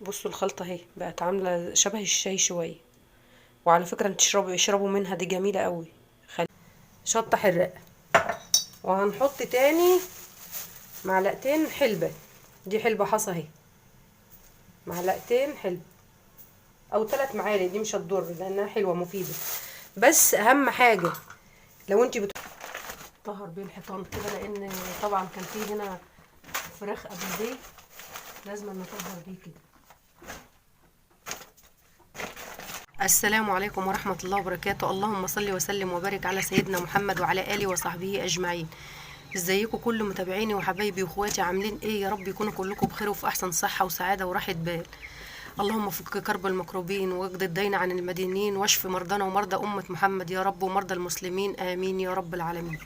بصوا الخلطة اهي بقت عامله شبه الشاي شوية. وعلى فكرة انت اشربوا منها، دي جميلة قوي. شطه حراقه. وهنحط تاني معلقتين حلبة، دي حلبة حصى اهي، معلقتين حلبة او 3 معالق، دي مش هتضر لانها حلوة مفيدة. بس اهم حاجة لو انت بتطهر بيه الحيطان كده، لان طبعا كان فيه هنا فراخ قبل دي، لازم نطهر بيه كده. السلام عليكم ورحمة الله وبركاته. اللهم صل وسلم وبارك على سيدنا محمد وعلى آله وصحبه أجمعين. ازيكم كل متابعيني وحبايبي واخواتي، عاملين ايه؟ يا رب يكونوا كلكم بخير وفي احسن صحة وسعادة وراحة بال. اللهم فك كرب المكروبين واقض الدين عن المدينين واشف مرضانا ومرضى أمة محمد يا رب ومرضى المسلمين، آمين يا رب العالمين.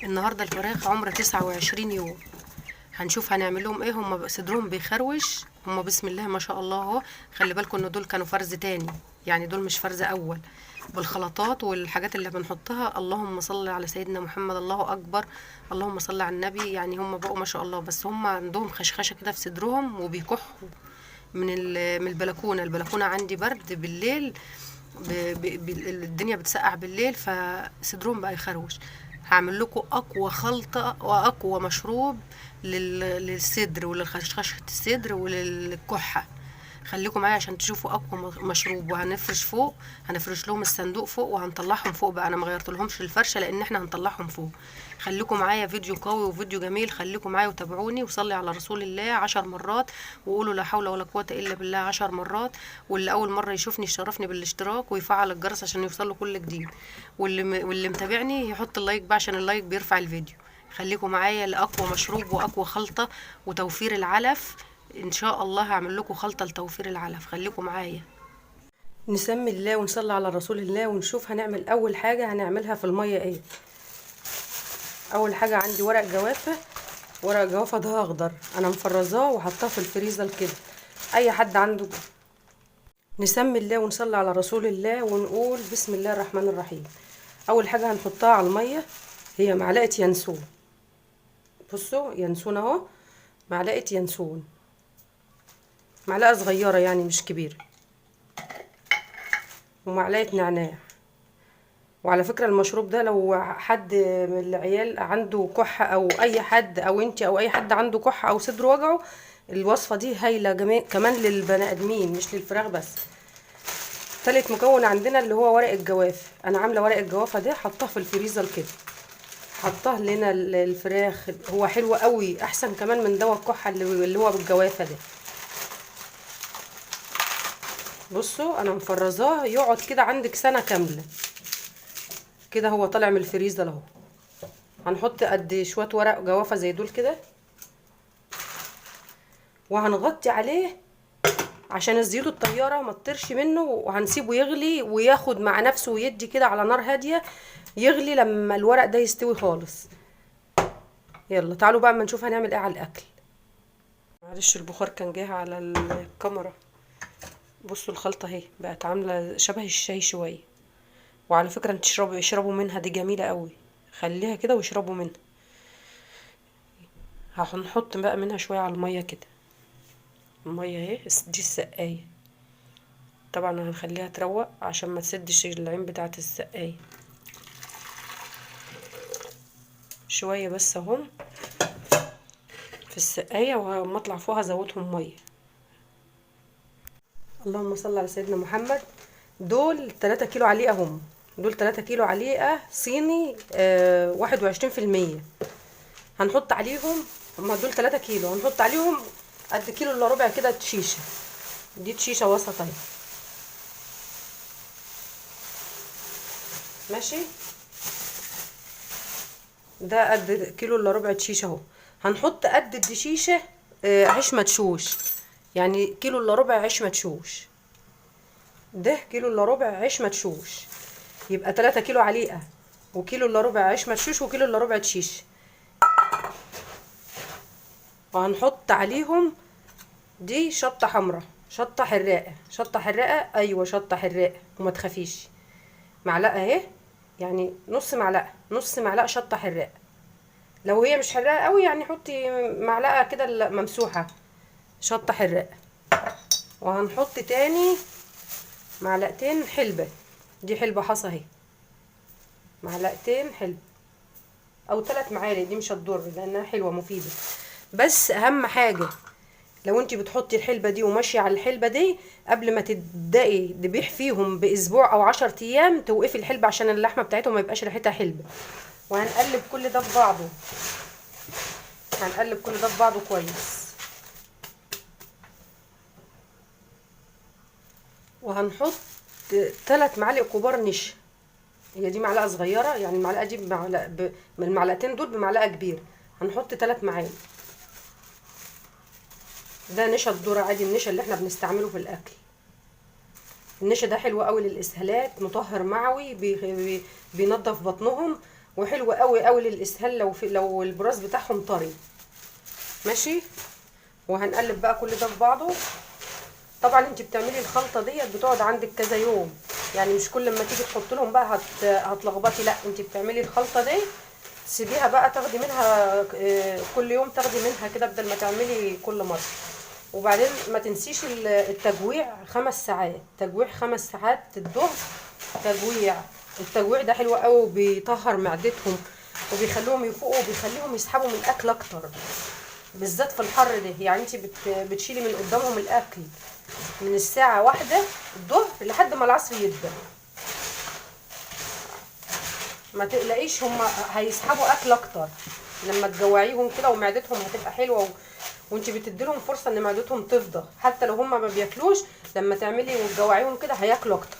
النهارده الفراخ عمر 29 يوم، هنشوف هنعمل لهم ايه. هم صدرهم بيخروش، هم بسم الله ما شاء الله اهو. خلي بالكم ان دول كانوا فرز تاني، يعني دول مش فرز اول، بالخلطات والحاجات اللي بنحطها. اللهم صل على سيدنا محمد، الله اكبر، اللهم صل على النبي. يعني هم بقوا ما شاء الله، بس هم عندهم خشخشه كده في صدرهم وبيكحوا من البلكونه. البلكونه عندي برد بالليل، الدنيا بتسقع بالليل، فصدرهم بقى يخروش. هعمل لكم اقوى خلطه واقوى مشروب للصدر وللخشخشه الصدر وللكحه. خليكم معايا عشان تشوفوا اقوى مشروب. وهنفرش فوق، هنفرش لهم الصندوق فوق وهنطلعهم فوق بقى. انا ما غيرت لهمش الفرشة لان احنا هنطلعهم فوق. خليكم معايا، فيديو قوي وفيديو جميل، خليكم معايا وتابعوني. وصلي على رسول الله 10 مرات، وقولوا لا حول ولا قوة الا بالله 10 مرات. واللي اول مرة يشوفني يشرفني بالاشتراك ويفعل الجرس عشان يوصل له كل جديد. واللي متابعني يحط ال like بقى عشان ال like بيرفع الفيديو. خليكم معايا لاقوى مشروب واقوى خلطه وتوفير العلف. ان شاء الله هعمل لكم خلطه لتوفير العلف، خليكم معايا. نسمي الله ونصلي على رسول الله ونشوف هنعمل اول حاجة هنعملها في المية ايه. اول حاجة عندي ورق جوافه، ورق جوافه ده اخضر انا مفرزاه وحطاه في الفريزر كده، اي حد عنده. نسمي الله ونصلي على رسول الله ونقول بسم الله الرحمن الرحيم. اول حاجة هنحطها على المية هي معلقه ينسون. بصوا ينسون اهو، معلقه ينسون، معلقه صغيرة يعني مش كبيرة، ومعلقة نعناع. وعلى فكرة المشروب ده لو حد من العيال عنده كحه او اي حد او انت او اي حد عنده كحه او صدره وجعه، الوصفة دي هايلة كمان للبني ادمين مش للفراخ بس. تالت مكون عندنا اللي هو ورق الجوافه. انا عامله ورق الجوافه ده حطاه في الفريزر كده، حطاه لنا الفراخ، هو حلو قوي، احسن كمان من دواء الكحه اللي هو بالجوافه ده. بصوا انا مفرزاه يقعد كده عندك سنة كاملة كده، هو طالع من الفريزر اهو. هنحط قد شوية ورق جوافه زي دول كده، وهنغطي عليه عشان الزيوت الطيارة ما تطيرش منه، وهنسيبه يغلي وياخد مع نفسه ويدي كده على نار هادية، يغلي لما الورق ده يستوي خالص. يلا تعالوا بقى اما نشوف هنعمل ايه على الاكل. معلش البخار كان جه على الكاميرا. بصوا الخلطة اهي بقت عامله شبه الشاي شوية. وعلى فكرة انت اشربوا منها، دي جميلة قوي، خليها كده واشربوا منها. هنحط بقى منها شوية على المية كده، المية اهي دي السقاية، طبعا هنخليها تروق عشان ما تسدش العين بتاعه السقاية. شوية بس اهم في السقاية، وما اطلع فوقها ازودهم مية. اللهم صل على سيدنا محمد. دول 3 كيلو عليقه هم، دول 3 كيلو عليقه صيني 21%. هنحط عليهم، هما دول 3 كيلو، هنحط عليهم قد كيلو الا ربع كده تشيشه، دي تشيشه وسط اهي ماشي. ده قد كيلو الا ربع تشيشه اهو. هنحط قد الدشيشه عيش مدشوش، يعني كيلو الا ربع عيش مدشوش، ده كيلو الا ربع عيش مدشوش، يبقى 3 كيلو عليقه وكيلو الا ربع عيش مدشوش وكيلو الا ربع تشيشه. وهنحط عليهم دي شطه حمراء، شطه حراقه، شطه حراقه، ايوه شطه حراقه وما تخافيش. معلقه اهي، يعني نص معلقه، نص معلقه شطه حراقه. لو هي مش حراقه قوي يعني حطي معلقه كده ممسوحة شطه حراقه. وهنحط تاني معلقتين حلبة، دي حلبة حصى اهي، معلقتين حلبة او 3 معالق، دي مش هتضر لانها حلوة مفيدة. بس اهم حاجة لو انت بتحطي الحلبة دي وماشية على الحلبة دي، قبل ما تبدأي ذبيح فيهم باسبوع او 10 ايام توقفي الحلبة عشان اللحمة بتاعتهم ما يبقاش ريحتها حلبة. وهنقلب كل ده في بعضه، هنقلب كل ده في بعضه كويس. وهنحط 3 معالق كبار نشا، هي دي معلقة صغيرة، يعني المعلقة دي بمعلقة من المعلقتين دول بمعلقة كبيرة، هنحط 3 معالق. ده نشا الذرة عادي، النشا اللي احنا بنستعمله في الاكل. النشا ده حلو قوي للاسهالات، مطهر معوي، بينظف بطنهم، وحلو قوي قوي للاسهال لو البراز بتاعهم طري. ماشي. وهنقلب بقى كل ده في بعضه. طبعا انت بتعملي الخلطة ديت بتقعد عندك كذا يوم، يعني مش كل ما تيجي تحط لهم بقى هتلخبطي، لا انت بتعملي الخلطة دي تسيبيها بقى تاخدي منها، كل يوم تاخدي منها كده بدل ما تعملي كل مرة. وبعدين ما تنسيش التجويع 5 ساعات، تجويع 5 ساعات الظهر، تجويع. التجويع ده حلو قوي وبيطهر معدتهم وبيخليهم يفوقوا وبيخليهم يسحبوا من الاكل اكتر، بالذات في الحر ده. يعني انت بتشيلي من قدامهم الاكل من الساعة 1 الظهر لحد ما العصر يبدأ، ما تقلقيش هم هيسحبوا اكل اكتر لما تجوعيهم كده، ومعدتهم هتبقى حلوة، وانت بتدي لهم فرصة ان معدتهم تفضى، حتى لو هم ما بياكلوش لما تعملي وتجوعيهم كده هياكلوا اكتر.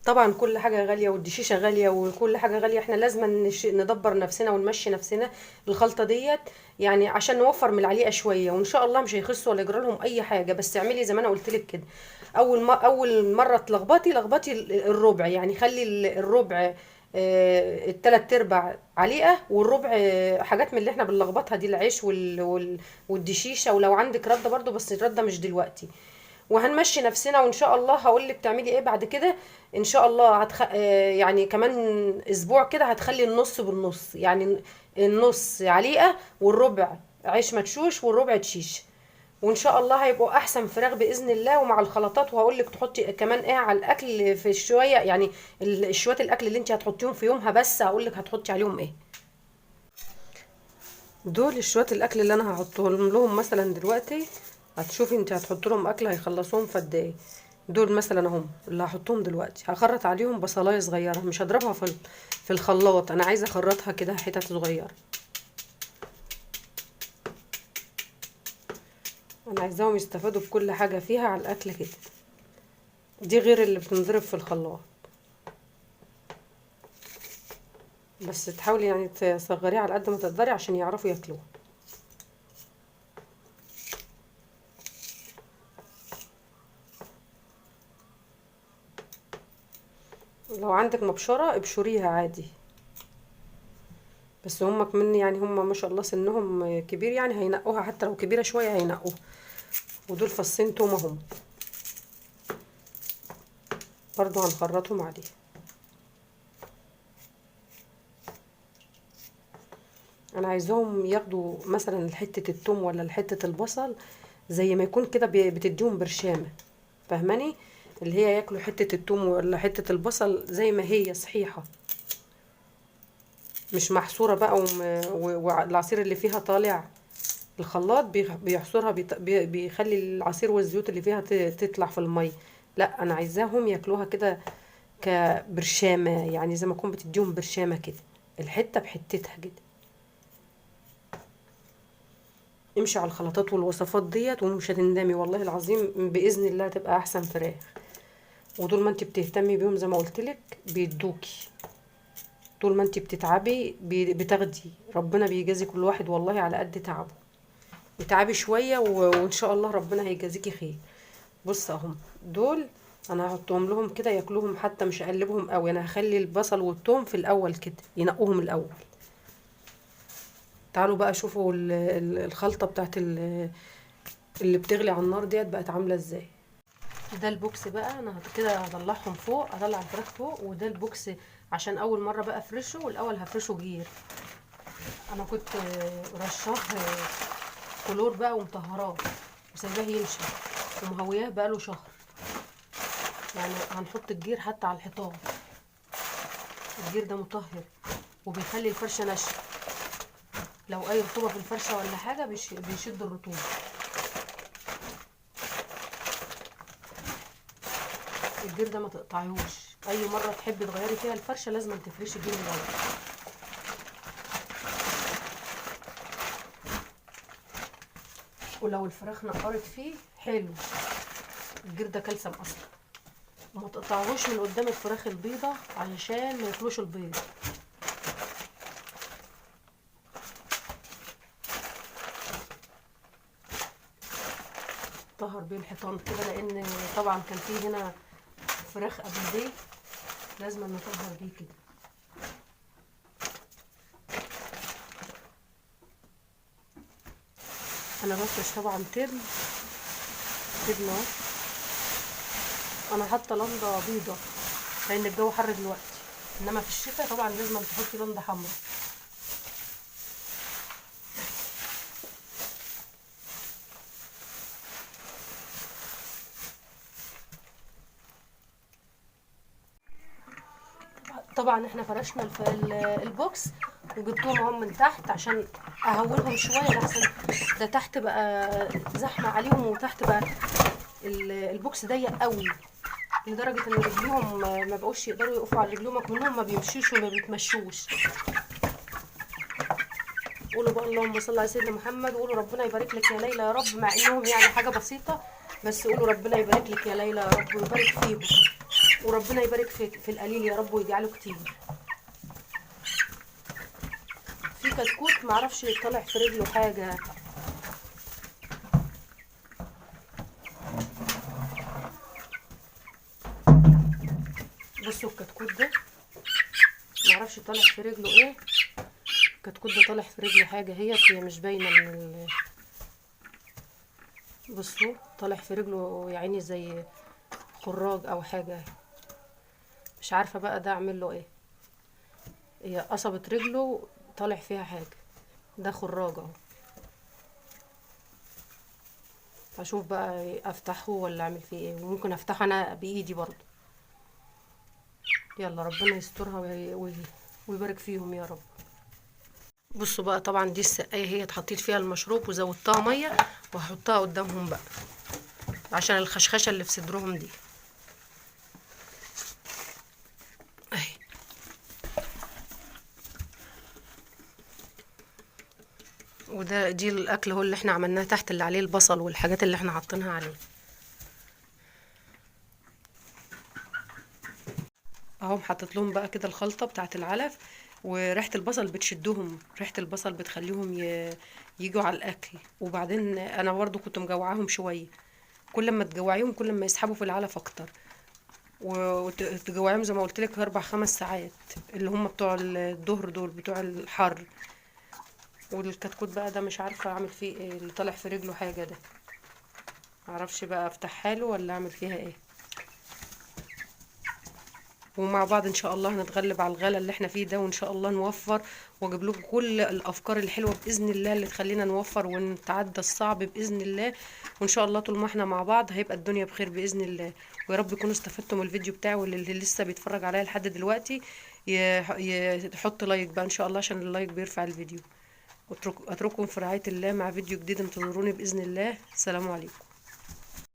طبعا كل حاجة غالية والدشيشه غالية وكل حاجة غالية، احنا لازم ندبر نفسنا ونمشي نفسنا الخلطة ديت، يعني عشان نوفر من العليقه شوية، وان شاء الله مش هيخسوا ولا يجرى لهم اي حاجة. بس اعملي زي ما انا قلت لك كده، اول مرة تلخبطي لخبطي الربع، يعني خلي الربع، التلات ارباع عليقه والربع، حاجات من اللي احنا بنلخبطها دي، العيش والدشيشه، ولو عندك رده برضو، بس الردة مش دلوقتي. وهنمشي نفسنا وان شاء الله هقول لك تعملي ايه بعد كده ان شاء الله. يعني كمان اسبوع كده هتخلي النص بالنص، يعني النص عليقه والربع عيش مدشوش والربع تشيش، وان شاء الله هيبقوا احسن فراخ باذن الله. ومع الخلطات، وهقول لك تحطي كمان ايه على الاكل في الشويه، يعني شوية الاكل اللي انت هتحطيهم في يومها، بس هقول لك هتحطي عليهم ايه. دول شوية الاكل اللي انا هحطهم لهم مثلا دلوقتي، هتشوفي انت هتحط لهم اكل هيخلصوهم في قد ايه. دول مثلا اهم اللي هحطهم دلوقتي، هخرط عليهم بصلايه صغيرة، مش هضربها في الخلاط، انا عايزه اخرطها كده حتت صغيرة، انا عايزاهم يستفادوا بكل حاجة فيها على الاكل كده. دي غير اللي بتنضرب في الخلاط، بس تحاولي تصغريها على قد ما تقدري عشان يعرفوا ياكلوها. لو عندك مبشرة ابشريها عادي، بس هم كمان هم ما شاء الله سنهم كبير، هينقوها حتى لو كبيرة شوية هينقوها. ودول فصين توم اهم برضو هنخرطهم عليه. انا عايزاهم ياخدوا مثلا حتة التوم ولا حتة البصل زي ما يكون كده بتديهم برشامة، فاهماني؟ اللي هي ياكلوا حتة التوم ولا حتة البصل زي ما هي صحيحة، مش محصورة بقى، والعصير اللي فيها طالع. الخلاط بيحصرها، بيخلي العصير والزيوت اللي فيها تطلع في المية. لا، انا عايزاهم ياكلوها كده كبرشامة، يعني زي ما اكون بتديهم برشامة كده، الحتة بحتتها كده. امشي على الخلطات والوصفات ديت ومش هتندمي والله العظيم، بإذن الله هتبقى احسن فراخ. وطول ما انت بتهتمي بيهم زي ما قلتلك بيدوكي، طول ما انت بتتعبي بتاخدي، ربنا بيجازي كل واحد والله على قد تعبه. اتعبي شوية وان شاء الله ربنا هيجازيكي خير. بص اهم دول انا هحطهم لهم كده ياكلوهم، حتى مش هقلبهم قوي، انا هخلي البصل والثوم في الاول كده ينقوهم الاول. تعالوا بقى شوفوا الخلطة بتاعت اللي بتغلي على النار ديت بقت عامله ازاي. ده البوكس بقى، انا كده هطلعهم فوق، هطلع الفراخ فوق، وده البوكس عشان اول مرة بقى افرشه، والاول هفرشه جير. انا كنت رشاه كلور بقى ومطهراه وسايباه ينشف ومهوياه بقاله شهر. يعني هنحط الجير حتى على الحيطان. الجير ده مطهر وبيخلي الفرشة ناشفة، لو اي رطوبة في الفرشة ولا حاجة بيشد الرطوبة. الجير ده ما تقطعيهوش، اي مرة تحبي تغيري فيها الفرشة لازم تفرشي الجير الاول. ولو الفراخ نقرت فيه حلو، الجير ده كالسيوم اصلا. وما تقطعهوش من قدام الفراخ البيضة علشان ما ياكلوش البيض. طهر بيه الحيطان كده، لان طبعا كان فيه هنا فراخ قبل دي، لازم نطهر بيه كده. انا بفرش طبعا تبن تبن اهو. انا حاطه لنده بيضة لان الجو حر دلوقتي، انما في الشتاء طبعا لازم تحطي لنده حمراء. طبعا احنا فرشنا البوكس وجبتهم اهم من تحت عشان اهولهم شوية، لحسن ده تحت بقى زحمة عليهم، وتحت بقى البوكس ضيق قوي لدرجة ان رجليهم ما بقوش يقدروا يقفوا على رجليهم، منهم ما بيمشوش وما بيتمشوش. قولوا بقى اللهم صل على سيدنا محمد، وقولوا ربنا يبارك لك يا ليلى يا رب، مع انهم يعني حاجة بسيطة، بس قولوا ربنا يبارك لك يا ليلى يا رب ويبارك فيهم، وربنا يبارك في القليل يا رب ويجعله كتير. في كتكوت معرفش طالع في رجله حاجة. بصوا الكتكوت ده معرفش طالع في رجله ايه، الكتكوت ده طالع في رجله حاجة، هي مش باينة من بصوا طالع في رجله يا عيني زي خراج او حاجة، مش عارفه بقى ده اعمل له ايه. هي قصبت رجله طالع فيها حاجة، ده خراج اهو. اشوف بقى افتحه ولا اعمل فيه ايه، وممكن افتحه انا بايدي برضو. يلا ربنا يسترها ويبارك فيهم يا رب. بصوا بقى طبعا دي السقاية هي اتحطيت فيها المشروب وزودتها مية، وهحطها قدامهم بقى عشان الخشخشه اللي في صدرهم دي اهي. وده دي الاكل هو اللي احنا عملناه تحت، اللي عليه البصل والحاجات اللي احنا حاطينها عليه اهو. حطيت لهم بقى كده الخلطة بتاعه العلف، وريحه البصل بتشدهم، ريحه البصل بتخليهم يجوا على الاكل. وبعدين انا برضو كنت مجوعاهم شوية، كل ما تجوعيهم كل ما يسحبوا في العلف اكتر، وتجوعيهم زي ما قلت لك 4-5 ساعات اللي هم بتوع الظهر دول بتوع الحر. والكتكوت بقى ده مش عارفه اعمل فيه ايه، اللي طالع في رجله حاجة ده معرفش بقى افتحها له ولا اعمل فيها ايه. ومع بعض ان شاء الله هنتغلب على الغلا اللي احنا فيه ده، وان شاء الله نوفر، واجيب لكم كل الافكار الحلوة باذن الله اللي تخلينا نوفر ونتعدى الصعب باذن الله. وان شاء الله طول ما احنا مع بعض هيبقى الدنيا بخير باذن الله. ويا رب تكونوا استفدتم من الفيديو بتاعي، واللي لسه بيتفرج عليا لحد دلوقتي يحط like بقى ان شاء الله، عشان ال like بيرفع الفيديو. اترككم في رعاية الله مع فيديو جديد، انتظروني باذن الله. السلام عليكم.